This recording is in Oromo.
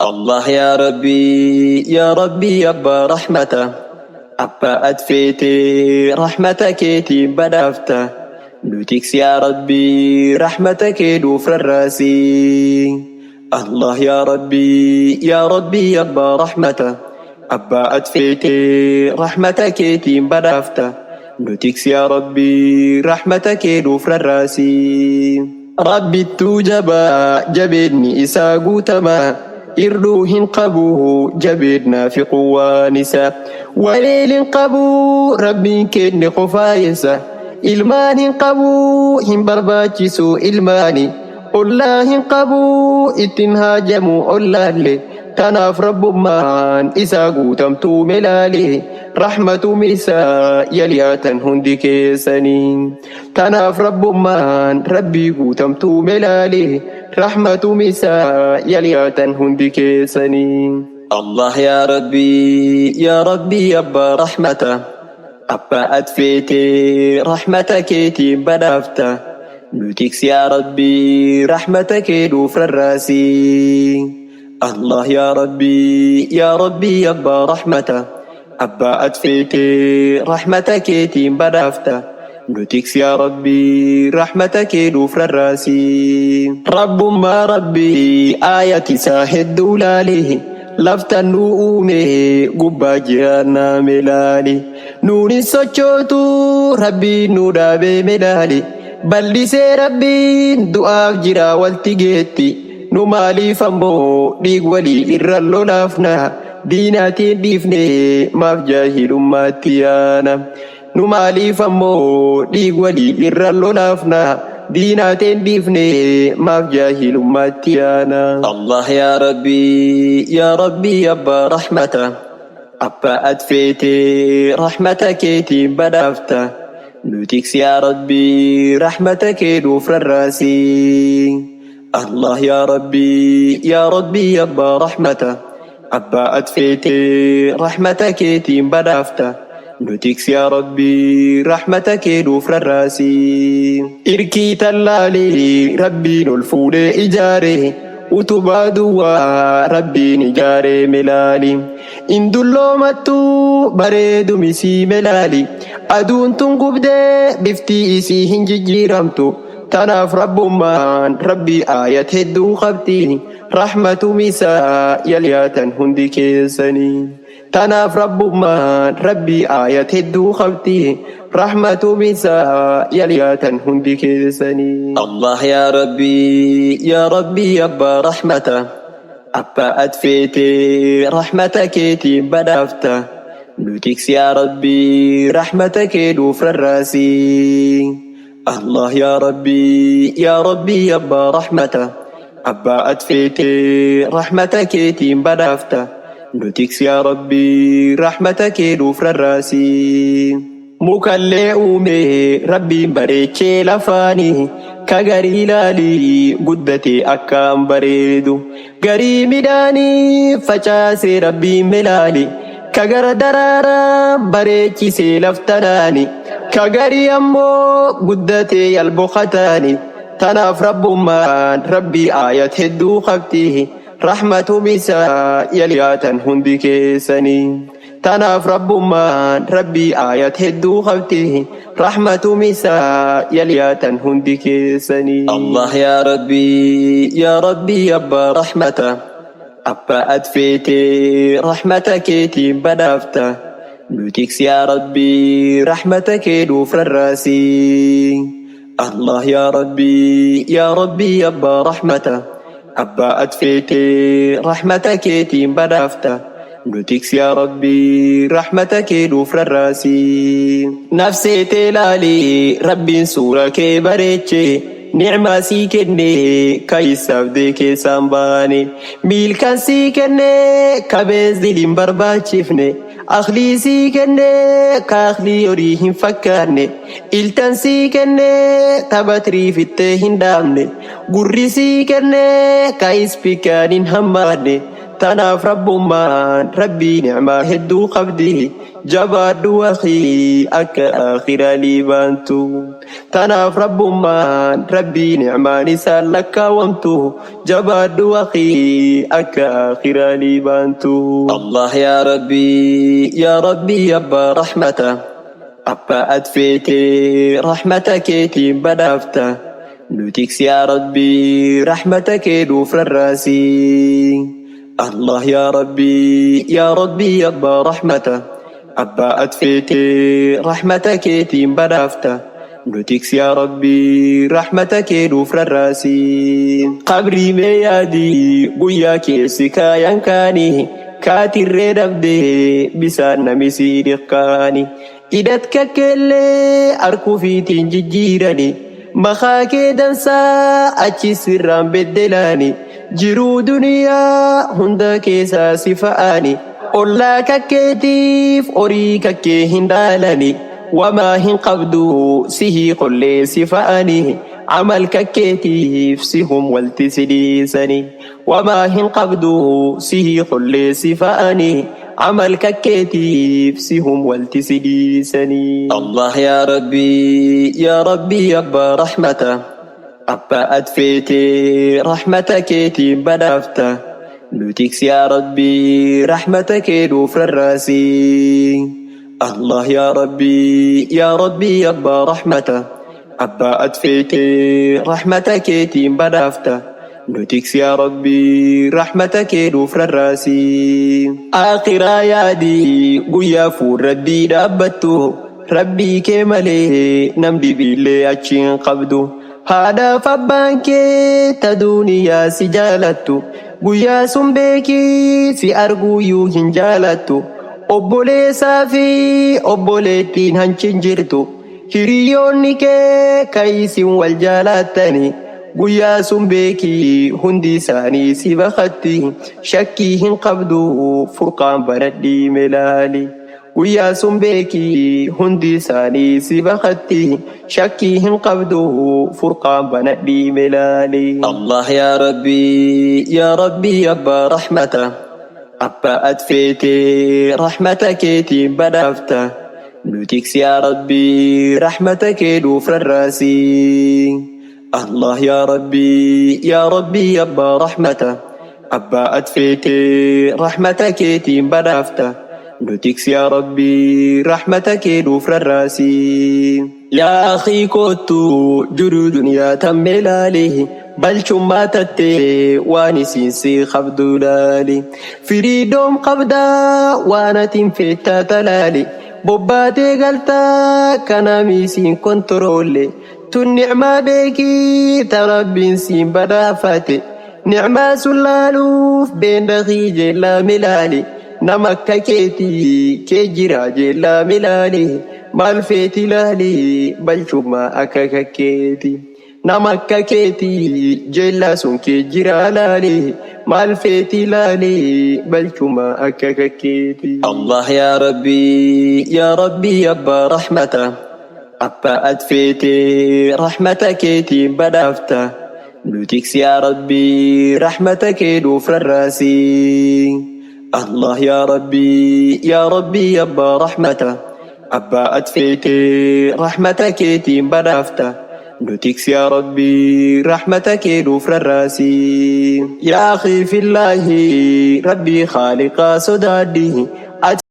Allah yaa Rabbii yaa Rabbii abbaa rahmata abbaa at feete rahmata keetiin badhaafta nu tiksi yaa Rabbii rahmata kee nuuf rarraasi. Allah yaa Rabbii yaa Rabbii abbaa rahmata abbaa at feete rahmata keetiin badhaafta nu tiksi yaa Rabbii rahmata kee nuuf rarraasi. Rabbittuu jabaa jabeenni isaa guutamaa irdhuu hin qabu jabeennaa fi quwwaan isaa waliin hin qabu Rabbiin kenne qofaayessa ilmaan hin qabu hin barbaachisu ilmaani ollaa hin qabu ittiin haajamu ollaalle tanaaf Rabbummaan isaa guutamtuu melaale rahmatum isaa yaliyaatan hundi keessanii. Tanaaf Rabbummaan Rabbii guutamtuu melaale rahmatum isaa yaliyaatan hundi keessanii. Allah yaa Rabbii yaa Rabbii abbaa rahmata abbaa at feete rahmata keetiin badhaafta nu tiksi yaa Rabbii rahmata kee nuuf rarraasi. Allah yaa Rabbii yaa Rabbii abbaa rahmata abbaa at feete rahmata keetiin badhaafta nu tiksi yaa Rabbii rahmata kee nuuf rarraasi. Rabbummaa Rabbii aayat isaa hedduu laali laftan nu uume gubbaa jiraannaa melaali nuun hin sochootu Rabbiin nu dhaabee melaali bal'isee Rabbiin du'aaf jira walti geetti nu maaliif ammoo dhiig walii irra lolaafna diinaatiin dhiifne maaf jaahilummaatti yaana nu maaliif ammoo dhiig walii irra lolaafna diinaatiin dhiifne maaf jaahilummaatti yaana. Allah yaa Rabbii yaa Rabbii abbaa rahmata abbaa at feete rahmata keetiin badhaafta nu tiksi yaa Rabbii rahmata kee nuuf rarraasi. Allah yaa Rabbii yaa Rabbii abbaa rahmata abbaa at feete rahmata keetiin badhaafta nu tiksi yaa Rabbii rahmata kee nuuf rarraasi. Irkii tallaalee Rabbiin ol fuudhee ijaare utubaa duwwaa Rabbiin ijaaree melaali. Indulloomattuu bareedumisii melaali aduun tun gubdee biftii isii hin jijjiiramtu. Tanaaf Rabbummaan Rabbii aayat hedduu qabdi rahmatum isaa yaliyaatan hundi keessanii. Tanaaf Rabbummaan Rabbii aayat hedduu qabdi rahmatum isaa yaliyaatan hundi keessanii. Allah yaa Rabbii yaa Rabbii abbaa rahmata abbaa at feete rahmata keetiin badhaafta nu tiksi yaa Rabbii rahmata kee nuuf rarraasi. Allah yaa Rabbii yaa Rabbii abbaa rahmata abbaa at feete rahmata keetiin badhaafta nu tiksi yaa Rabbii rahmata kee nuuf rarraasi. Mukallee uume Rabbiin bareechee lafaani ka garii laalii guddatee akkaan bareedu garii midhaanii facaasee Rabbiin melaali ka gara daraaraa bareechisee laftanaani ka garii ammoo guddatee yalboqataani tanaaf Rabbummaan Rabbii aayat hedduu qabdi rahmatum isaa yaliyaatan hundi keessanii. Tanaaf Rabbummaan Rabbii aayat hedduu qabdi rahmatum isaa yaliyaatan hundi keessanii. Allah yaa Rabbii yaa Rabbii abbaa rahmata abbaa at feete rahmata keetiin badhaafta nu tiksi yaa Rabbii rahmata kee nuuf rarraasi. Allah yaa Rabbii yaa Rabbii abbaa rahmata abbaa at feete rahmata keetiin badhaafta nu tiksi yaa Rabbii rahmata kee nuuf rarraasi. Nafsee tee laali Rabbiin suura kee bareeche ni'maa sii kenne ka isaaf dee keessaan baane miilkan sii kenne kabees diliin barbaachifne akhlii sii kenne ka akhlii horii hin fakkaanne iltan sii kenne tabatrii fittee hin dhaabne gurri sii kenne ka ispikaan hin hammaanne tanaaf Rabbummaan Rabbii ni'maa hedduu qabdi. Jabaadhu akhii akka aakhiraa liibaantu. Tanaaf Rabbummaan Rabbii ni'maan isaan lakkaawamtu. Jabaadhu akhii akka aakhiraa liibaantu. Allah yaa Rabbii yaa Rabbii abbaa rahmata. Abbaa at feete rahmata keetiin badhaafta. Nu tiksi yaa Rabbii rahmata kee nuuf rarraasi. Allah yaa Rabbii yaa Rabbii abbaa rahmata. Abbaa at feete rahmata keetiin badhaafta. Nu tiksi yaa Rabbii rahmata kee nuuf rarraasi. Qabrii mee yaadi guyyaa keessi kaayan kaani. Kaatirree dhabdee bisaan nami sii dhiqqaani. Hidhat kakkeellee harkufiitiin jijjiirani. Makaa kee dansaa achi sirraan beddelaani. Jiruu duniyaa hunda keessaa si fa'aani. Ollaa kakkeetiif horii kakkee hin dhaalani. Wamaa hin qabdu sihii qollee si fa'ani. Amal kakkeetiif sihum walti si dhiisani. Wamaa hin qabdu sihii qollee si fa'ani. Amal kakkeetiif sihum walti si dhiisani. Allah yaa Rabbii yaa Rabbii abbaa rahmata. Abbaa at feete rahmata keetiin badhaafta. Nu tiksi yaa Rabbii rahmata kee nuuf rarraasi. Allah yaa Rabbii yaa Rabbii abbaa rahmata. Abbaa at feete rahmata keetiin badhaafta. Nu tiksi yaa Rabbii rahmata kee nuuf rarraasi. Aakhiraa yaadi guyyaa fuul Rabbii dhaabbattu. Rabbii kee malee nam dhibiillee achi hin qabdu. Haadhaaf abbaan kee ta duuniyaa si jaalattu. Guyyaa sun beekii si arguuyyuu hin jaalattu. Obboleessaa fi obboleettiin hanchin jirtu. Hiriyoonni kee ka isin wal jaalattani. Guyyaa sun beekii hundi isaanii si baqatti. Shakkii hin qabdu furqaan banadhii melaali. Guyyaa sun beekii hundi isaanii si baqatti. Shakkii hin qabdu furqaan banadhii melaali. Allah yaa Rabbii yaa Rabbii abbaa rahmata. Abbaa at feete rahmata keetiin badhaafta. Nu tiksi yaa Rabbii rahmata kee nuuf rarraasi. Allah yaa Rabbii yaa Rabbii abbaa rahmata. Abbaa at feete rahmata keetiin badhaafta. Nu tiksi yaa Rabbii rahmata kee nuuf rarraasi. Yaa akhii koottu jiruu duniyaa tan melaali. Balchummaa tattee waan isiin si qabdu laali. Firiidoom qabdaa waan atiin feettaa talaali. Bobbaatee galtaa kanaam isiin kontoroolle. Tun ni'maa beekii ta Rabbiin siin badhaafate. Ni'maa sun laaluuf beendakii jeellaa milaali. Nama akka keetii kee jira jeellaa milaali. Maal feeti laali balchummaa akka kakkeeti. Nama akka keetii jeellaa sun kee jira laali. Maal feeti laali balchummaa akka kakkeeti. Allah yaa Rabbii yaa Rabbii abbaa rahmata. Abbaa at feete rahmata keetiin badhaafta. Nu tiksi yaa Rabbii rahmata kee nuuf rarraasi. Allah yaa Rabbii yaa Rabbii abbaa rahmata. Abbaa at feete rahmata keetiin badhaafta. Nu tiksi yaa Rabbii rahmata kee nuuf rarraasi. Yaa akhii fillaahi Rabbii khaaliqaa sodaadhi.